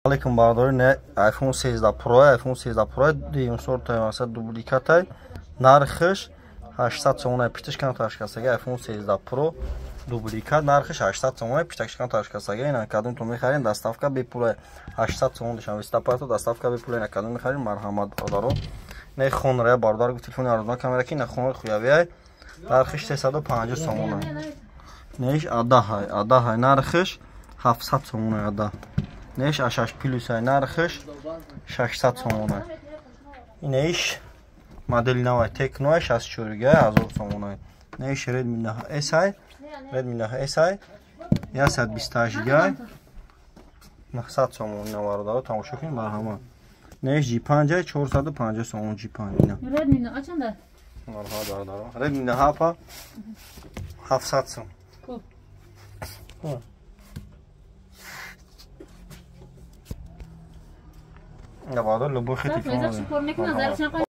Алейкум бародари, не iPhone 13 Pro, iPhone 13 Pro дуюм сорта маса дубликатай. Нархиш 800 сомон, пишташ камтар шикастага. iPhone 13 Pro дубликат нархиш 800 сомон, пишташ камтар шикастага. Ина кадом ту мехарин, доставка бепул 800 сомон душанбе стапато доставка бепул. Ина кадом мехарин, марҳамат бародаро. Не хонра бародар гуфт телефони арзон камера ки на хонра хуявия нархиш 350 сомон. Неш адаҳай, адаҳай нархиш 700 сомон ада. Неш А6 плюс ай нархиш 600 сомон. Инеш модели навай Tecno 64 га 1000 сомон. Неш Redmi 9S ай, Redmi 9S ай 128 га 900 сомон навардаро тамошо кунед марҳамат. Неш G5 ай 450 сомон G5 ина. Redmi 9 чанда? Марҳамат бародаро. Redmi 9 па 700 сом. Хуб. Я бародар любой телефон.